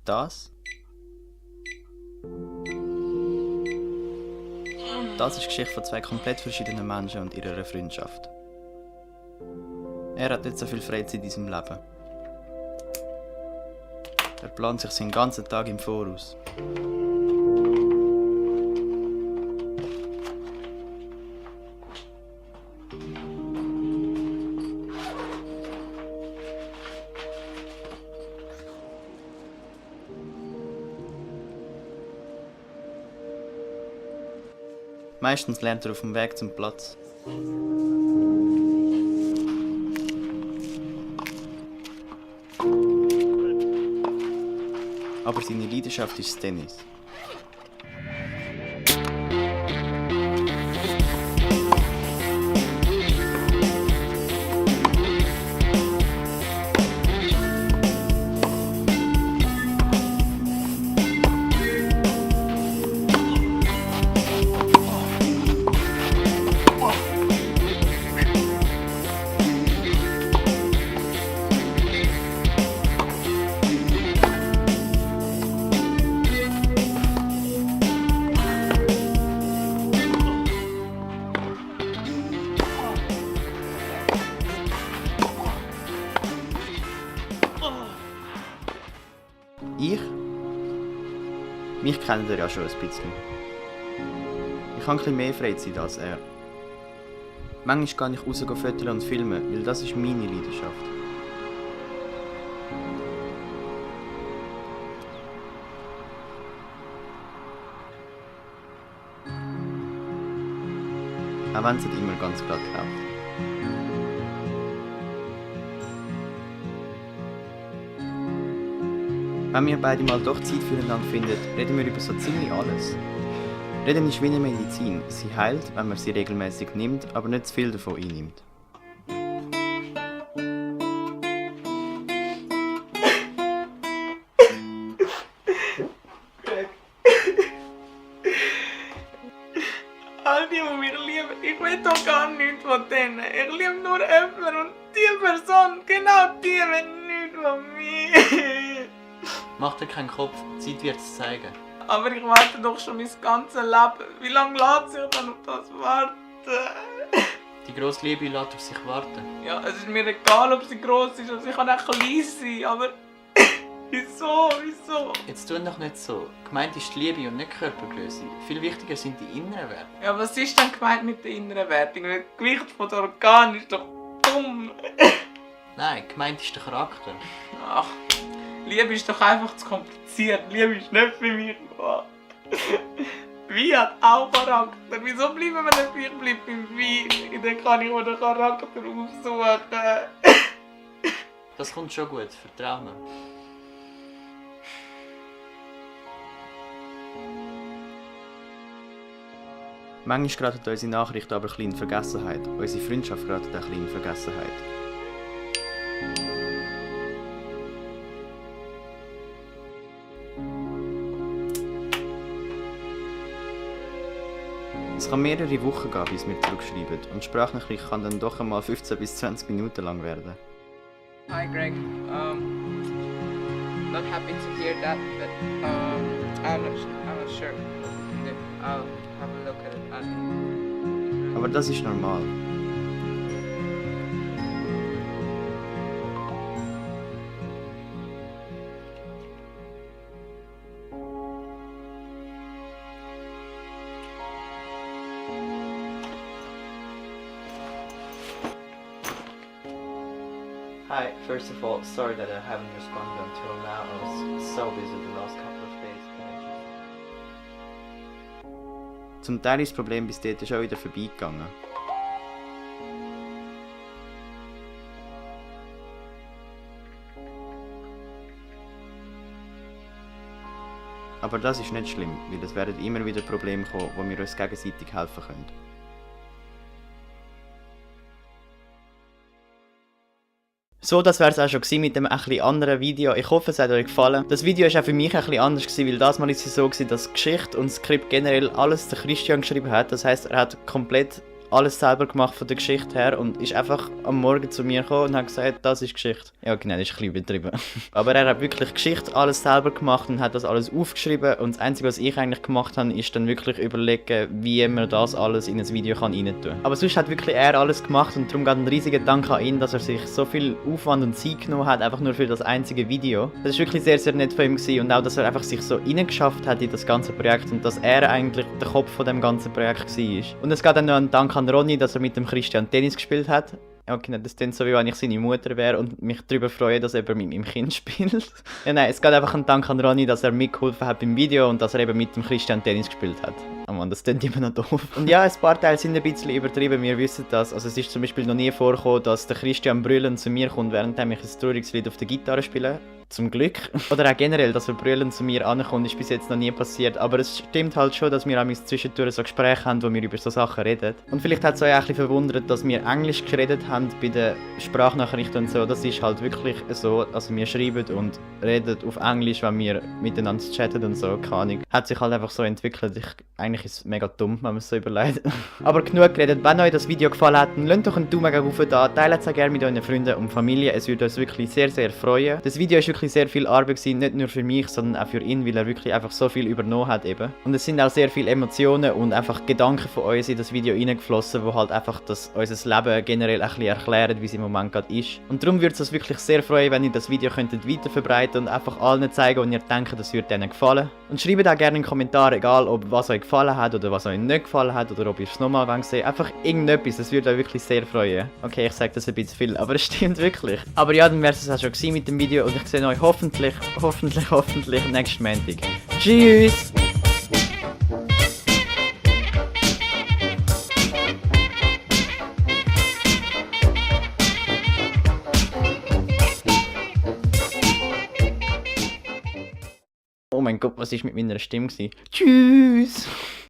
Das. Das ist die Geschichte von zwei komplett verschiedenen Menschen und ihrer Freundschaft. Er hat nicht so viel Freizeit in seinem Leben. Er plant sich seinen ganzen Tag im Voraus. Meistens lernt er auf dem Weg zum Platz. Aber seine Leidenschaft ist das Tennis. Mich kennt er ja schon ein bisschen. Ich habe ein bisschen mehr Freizeit als er. Manchmal gehe ich raus fotografieren und filmen, weil das ist meine Leidenschaft. Auch wenn es nicht immer ganz glatt läuft. Wenn wir beide mal doch Zeit füreinander finden, reden wir über so ziemlich alles. Reden ist wie eine Medizin. Sie heilt, wenn man sie regelmäßig nimmt, aber nicht zu viel davon einnimmt. All die mich lieben, ich will doch gar nichts von denen. Ich liebe nur jemanden und die Person, genau die will nichts von mir. Mach dir keinen Kopf, die Zeit wird es zeigen. Aber ich warte doch schon mein ganzes Leben. Wie lange lässt sich dann auf das warten? Die grosse Liebe lässt auf sich warten. Ja, es ist mir egal, ob sie gross ist, also ich kann auch klein sein, aber wieso? Jetzt tu doch nicht so. Gemeint ist die Liebe und nicht die Körpergröße. Viel wichtiger sind die inneren Werte. Ja, was ist denn gemeint mit der inneren Wertung? Das Gewicht von der Organ ist doch dumm. Nein, gemeint ist der Charakter. Ach, Liebe ist doch einfach zu kompliziert. Liebe ist nicht für mich. Wein hat auch Charakter. Wieso bleiben wir nicht gleich bleiben beim Wein? Dann kann ich auch den Charakter aufsuchen. Das kommt schon gut, vertrau mir. Manchmal geraten unsere Nachrichten aber ein bisschen in Vergessenheit. Unsere Freundschaft gerät auch ein bisschen in Vergessenheit. Es kann mehrere Wochen gehen, bis wir zurückschreiben, und die Sprachnachricht kann dann doch einmal 15 bis 20 Minuten lang werden. Hi Greg, not happy to hear that, but I'm not sure. I'll have a look at it. Aber das ist normal. Hi, first of all, sorry that I haven't responded until now. I was so busy the last couple of days. Zum Teil ist das Problem bis dahin schon wieder vorbeigegangen. Aber das ist nicht schlimm, weil es werden immer wieder Probleme kommen, wo wir uns gegenseitig helfen können. So, das wäre es auch schon mit dem etwas anderen Video. Ich hoffe, es hat euch gefallen. Das Video war auch für mich ein bisschen anders, weil das Mal ist es so, dass die Geschichte und das Skript generell alles der Christian geschrieben hat. Das heisst, er hat komplett alles selber gemacht von der Geschichte her und ist einfach am Morgen zu mir gekommen und hat gesagt, das ist Geschichte. Ja genau, das ist ein bisschen übertrieben. Aber er hat wirklich Geschichte alles selber gemacht und hat das alles aufgeschrieben und das Einzige, was ich eigentlich gemacht habe, ist dann wirklich überlegen, wie man das alles in ein Video rein tun kann. Aber sonst hat wirklich er alles gemacht und darum geht ein riesiger Dank an ihn, dass er sich so viel Aufwand und Zeit genommen hat, einfach nur für das einzige Video. Das ist wirklich sehr, sehr nett von ihm gewesen und auch, dass er einfach sich so reingeschafft hat in das ganze Projekt und dass er eigentlich der Kopf von dem ganzen Projekt war. Und es geht dann noch ein Dank an Ronny, dass er mit dem Christian Tennis gespielt hat. Okay, das klingt so, wie wenn ich seine Mutter wäre und mich darüber freue, dass er mit meinem Kind spielt. Ja, nein, es geht einfach ein Dank an Ronny, dass er mitgeholfen hat beim Video und dass er eben mit dem Christian Tennis gespielt hat. Oh Mann, das klingt immer noch doof. Und ja, ein paar Teile sind ein bisschen übertrieben, wir wissen das. Also es ist zum Beispiel noch nie vorgekommen, dass der Christian brüllend zu mir kommt, während ich ein trauriges Lied auf der Gitarre spiele. Zum Glück. Oder auch generell, dass er brüllend zu mir ankommt, ist bis jetzt noch nie passiert. Aber es stimmt halt schon, dass wir zwischendurch so Gespräche haben, wo wir über so Sachen reden. Und vielleicht hat es euch auch ein bisschen verwundert, dass wir Englisch geredet haben bei den Sprachnachrichten und so. Das ist halt wirklich so. Also wir schreiben und reden auf Englisch, wenn wir miteinander chatten und so. Keine Ahnung. Hat sich halt einfach so entwickelt. Eigentlich ist es mega dumm, wenn man es so überlegt. Aber genug geredet. Wenn euch das Video gefallen hat, dann lasst doch einen Daumen rauf da. Teilt es auch gerne mit euren Freunden und Familie. Es würde uns wirklich sehr, sehr freuen. Das Video ist wirklich sehr viel Arbeit gewesen, nicht nur für mich, sondern auch für ihn, weil er wirklich einfach so viel übernommen hat eben. Und es sind auch sehr viele Emotionen und einfach Gedanken von uns in das Video reingeflossen, wo halt einfach unser Leben generell ein bisschen erklären, wie es im Moment gerade ist. Und darum würde es uns wirklich sehr freuen, wenn ihr das Video könntet weiterverbreiten und einfach allen zeigen, und ihr denkt, das würde denen gefallen. Und schreibt auch gerne in den Kommentaren, egal ob was euch gefallen hat oder was euch nicht gefallen hat oder ob ihr es nochmal sehen. Einfach irgendetwas, das würde euch wirklich sehr freuen. Okay, ich sage das ein bisschen viel, aber es stimmt wirklich. Aber ja, dann wäre es auch schon gewesen mit dem Video und ich sehe euch hoffentlich nächsten Montag. Tschüss! Oh mein Gott, was ist mit meiner Stimme gewesen? Tschüss!